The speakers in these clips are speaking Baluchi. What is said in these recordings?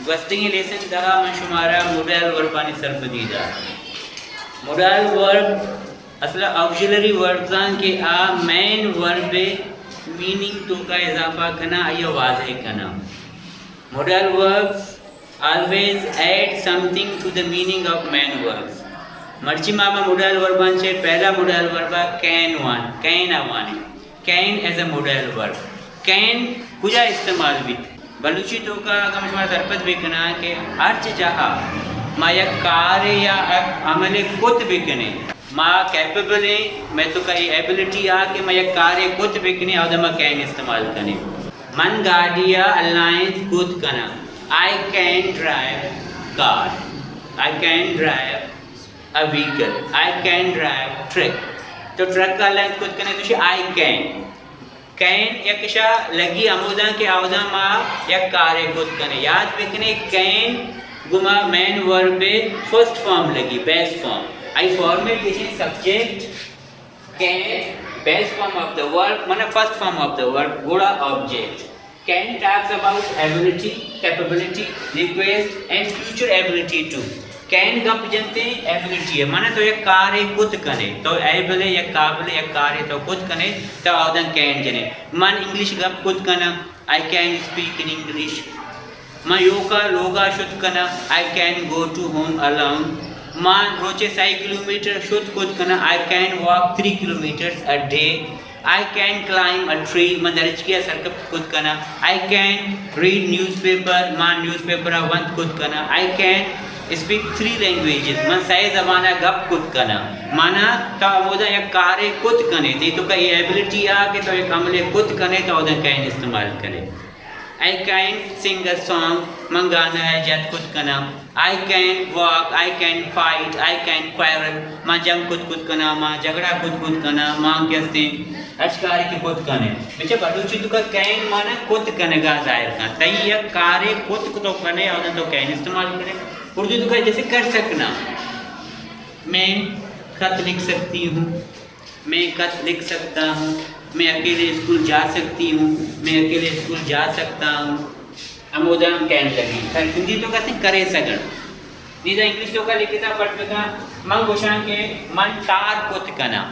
گوستگیں لیسن تہا من شمارا موڈل وربانی سرپدی دات۔ موڈل ورب اصل آکسیلری وربز آں کہ آ مین ورب میننگ توکا اضافہ کناں، آئی ءَ واضح کناں۔ Modal verbs always add something to the meaning of main verbs. مرچی ما ہما موڈل ورباں چہ پہلا موڈل ورب ءَ کین وان، کین ءَ وانیں۔ کین ایز اے موڈل ورب۔ کین کجا استعمال بیت؟ بلوچی توکا اگاں من شما سرپد بکناں کہ ہرچ جاہا ما یک کارے یا یک عملے کت بکنیں، ما کیپیبل ایں، مئے توکا اے ایبلٹی آ کہ ما یک کارے کت بکنیں، اودا ما کین استعمال کنیں۔ من گاڑی ءَ الائنس کت کناں۔ I can drive car. I can drive a vehicle. I can drive truck. تو ٹرک ءَ الائنس کت کنئے، تو شی آئی کین۔ کین یک شا لگی ہموداں کہ آوداں ما یک کارے کت کنیں۔ یاد بکنیں، کین گما مین ورب فرسٹ فارم لگی، بیس فارم۔ آئی فارمیٹ گشیں subject, can, base form of the verb, مانا first form of the verb, گڑا object. Can talks about ability, capability, request and future ability two. Can گپ جنتے ایبلٹی ءِ، مانا تو یک کارے کت کنے، تو ایبل ئے، یک قابل ئے، یک کارے تو کت کنے، تو آوداں کین جنے۔ من انگلش گپ کت کناں، I can speak in English. من یوکا لوگا شت کناں، I can go to home alone. من روچے سئے کلومیٹر شت کت کناں، I can walk three kilometers a day. I can climb a tree. من درچکی ءَ سر کپ کت کناں۔ I can read newspaper. من نیوز پیپر ءَ ونت کت کناں۔ I can speak three languages. من سئے زبان ءَ گپ کت کناں۔ مانا تو ہمودا یک کارے کت کنے، تئی توکا اے ایبلٹی آ کہ تو یک عملے کت کنے، تو اودا کین استعمال کنے۔ I can sing a song. من گانا ءَ جت کت کناں۔ I can walk, I can fight, I can quarrel. ما جنگ کت کت کناں، ما جھگڑا کت کت کناں، ما کہ استیں ہرچ کارے کہ کت کنیں۔ بچہ بلوچی توکا کین مانا کت کنگا ظاہر کن۔ تئی یک کارے کت تو کنے، اودا تو کین استعمال کنے۔ اردو توکا جیسے کر سکنا، میں خط لکھ سکتی ہوں۔ میں خط لکھ سکتا ہوں، میں اکیلے اسکول جا سکتی ہوں، میں اکیلے اسکول جا سکتا ہوں۔ ہمودا ہم کین لگی۔ خیر، سندھی توکا استیں کرے سگڑ۔ نی دا انگلش توکا لکھتا، فرض بکن، من گوشاں کہ من تار کت کناں۔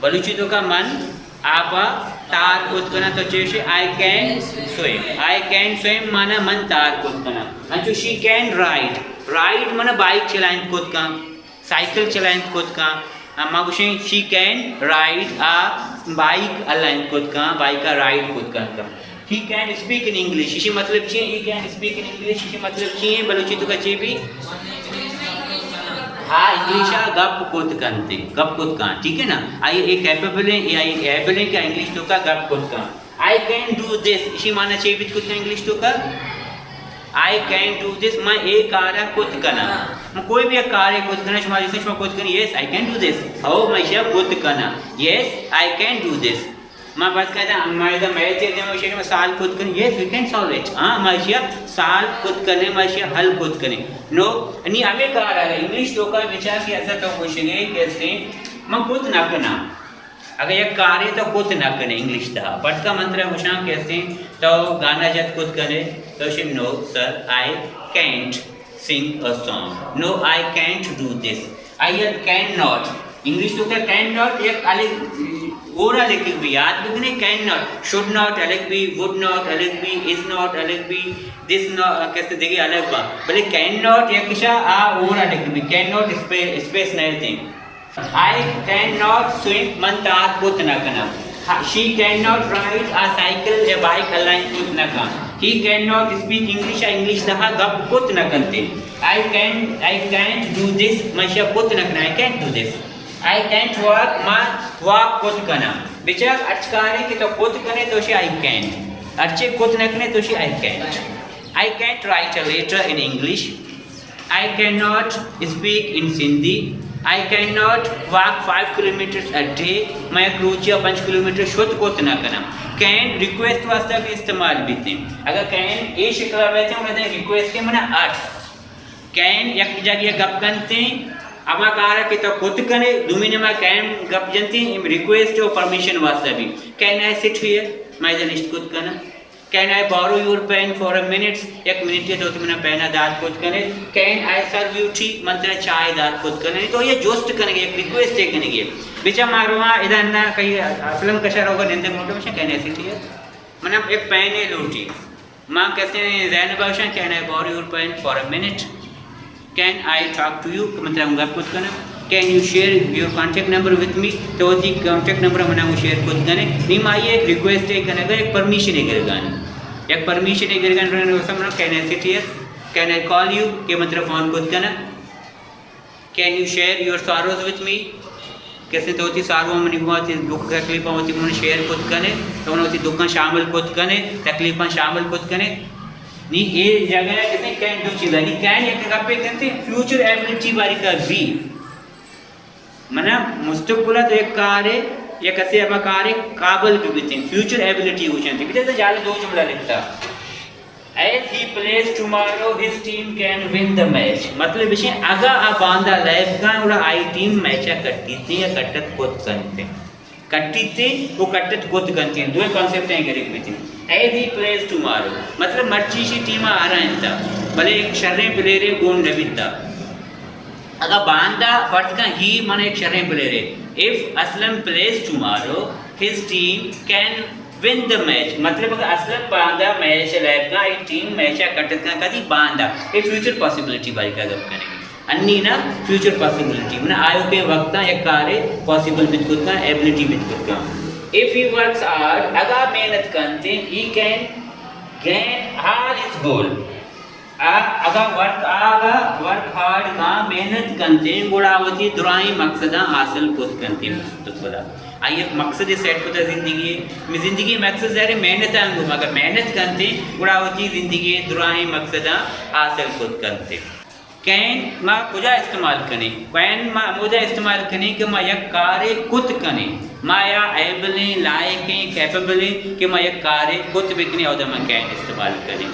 بلوچی توکا من آپ ءَ تار کت کناں، تو چے گوشے؟ I can swim. I can swim مانا من تار کت کناں۔ انچو she can ride. Ride مانا بائیک چلائینت کت کن۔ سائیکل چلائینت کت کن۔ ما گوشیں، she can ride a bike، الائینت کت کن، بائیک ءَ رائیڈ کت کن۔ He can speak in English، ایشی مطلب چی؟ He can speak in English، ایشی مطلب چی ایں؟ بلوچی توکا چی بی؟ ہاں، انگلش ءَ گپ کت کنت، گپ کت کن، ٹھیک ہے نا؟ آئی اے کیپیبل ایں، اے آئی ایبل ایں کہ انگلش توکا گپ کت کن۔ I can do this، ایشی مانا چے بیت کت کن انگلش توکا؟ I can do this، من اے کارا کت کناں۔ من کوئی بھی یک کارے کت کناں، شما جیسے شما کت کنی، yes, I can do this۔ ہو، من ایشیا کت کناں۔ Yes, I can do this۔ من بس کہتا، ما ادا میچ دے، من ایشیا سال کت کنی، yes, we can solve it۔ ہاں، من ایشیا سال کت کنے، من ایشیا حل کت کنے۔ نو، نی ہمے کار ہے، انگلش توکا بچار کہ ایسا تو گوشگے کہ استیں، من کت نہ کناں۔ اگہ یک کارے تو کت نہ کنے انگلش تہا، پرچکا من ترا گوشاں کہ استیں تو گانا جت کت کنے، تو شی، no sir, I can't sing a song. No, I can't do this. I can not. English توکا کین ناٹ یک الگ اورا لکھگ بی، یاد بکنے، کین ناٹ، شوڈ ناٹ الگ بی، وڈ ناٹ الگ بی، از ناٹ الگ بی، دس ناٹ، کسے دگہ الگ با۔ بلے کین ناٹ یک شا آ اورا لکھگ بی، کین ناٹ اسپے-، اسپیس نہ تیں۔ I can not swim، من تار کت نہ کناں۔ She can not ride a cycle، a bike align کت نہ کن۔ He can not speak English، آ انگلش تہا گپ کت نہ کنتے۔ I can، I can't do this، من ایشیا کت نہ کناں، I can't do this۔ I can't walk، من واک کت کناں۔ بچار ہرچ کارے کہ تو کت کنے تو شی I can۔ ہرچے کت نہ کنے تو شی I can't۔ I can't write a letter in English۔ I cannot speak in Sindhi. I cannot walk five kilometers a day. من یک روچی ءَ پنچ کلومیٹر شت کت نہ کناں۔ کین ریکویسٹ واسطہ بھی استعمال بیتے۔ اگر کین اے شکل ءَ بیتے، انہاں ریکویسٹ منا ارس۔ کین یک جاگہ گپ کنتے، ہما کارا کہ تو کت کنے، دومی نیما کین گپ جنتے، ریکویسٹ اور پرمیشن واسطہ بھی۔ Can I sit here؟ من ادا نشت کت کناں؟ Can I borrow your pen for a minute? یک منٹے تو وتی منا پین ءَ دات کت کنے؟ Can I serve you tea? من ترا چائے دات کت کناں؟ تو یہ جست کنگے، یک ریکویسٹ کنگے۔ بچا ما رواں ادا، نہ کئی اسلم کشا روگا نندگ لوٹاں، بچا کہنے سیٹی ہے، منا یک پینے لوٹی۔ ما کسے زینب ءَ گوشاں، Can I borrow your pen for a minute? Can I talk to you? کہ من ترا گوں گپ کت کناں؟ Can you share your contact number with me? تو وتی کانٹیکٹ نمبر منا گوں شیئر کت کنے؟ نی ما آئی ءَ یک ریکویسٹ ءَ کنگا، یک پرمیشن ءَ گرگا ایں۔ یک پرمیشن ءَ گرگا ایں، منا Can I sit here? Can I call you? کہ من ترا فون کت کناں؟ Can you share your sorrows with me? کسے تو وتی سارواں منی گوما، وتی دکھ تکلیفاں وتی من شیئر کت کنے، تو من وتی دکھاں شامل کت کنے، تکلیفاں شامل کت کنے۔ نی اے جگہ ءَ کسے کین دو چیز ءَ، نی کین یک گپے کنتے، فیوچر ایبلٹی باری کا بی۔ منا مستقبل ءَ تو یک کارے، یک کسے ہما کارے قابل بہ بیتیں، فیوچر ایبلٹی گوشنتے۔ بیتے تو جال دو جملہ لکھتا۔ As he plays tomorrow, his team can win the match. مطلب ایشیں، اگاں آ باندا لیب کن، گڑا آئی ٹیم میچ ءَ کٹیتیں یا کٹت کت کنتیں۔ کٹیتیں و کٹت کت کنتیں۔ دوئیں کانسیپٹ ایں گریب بیتیں۔ As he plays tomorrow، مطلب مرچی ایشی ٹیم ءَ ہرا انت، بلے یک شریں پلیئرے گون نہ بیتا۔ اگاں باندا فرض کن ہی من یک شریں پلیئرے، if Aslam plays tomorrow, his team can win the match. مطلب اگاں اسلم باندا میچ ءَ لیب کن، آئی ٹیم میچ ءَ کٹت کن، کدی باندا، اے فیوچر پاسیبلٹی باری کا گپ کنے۔ انی نا فیوچر پاسیبلٹی، من آیوکیں وقتاں یک کارے پاسیبل بیت کت کن، ایبلٹی بیت کت کن۔ If he works hard، اگاں محنت کنتے، he can gain all his goal. آ اگاں ورک، آ اگاں ورک ہارڈ کاں، محنت کنتے، گڑا وتی درائیں مقصداں حاصل کت کنتے مستقبل ءَ۔ آئی یک مقصد سیٹ کتا زندگی، می زندگی مقصد ظاہر ہے محنت آنگو، مگر محنت کنتے، گڑا وتی زندگی درائیں مقصداں حاصل کت کنتے۔ کین ما کجا استعمال کنیں؟ کین ما ہمودا استعمال کنیں کہ ما یک کارے کت کنیں۔ ما یا ایبل ایں، لائق ایں، کیپیبل ایں کہ ما یک کارے کت بکنیں، اودا ما کین استعمال کنیں۔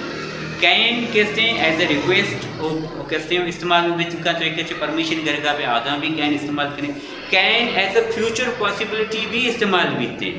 کین کستیں ایز اے ریکویسٹ، او کستیں استعمال بیت کن، تو ایک اچ پرمیشن گرگا بے آدم بھی کین استعمال کنیں۔ Can as a future possibility بھی استعمال بیتے۔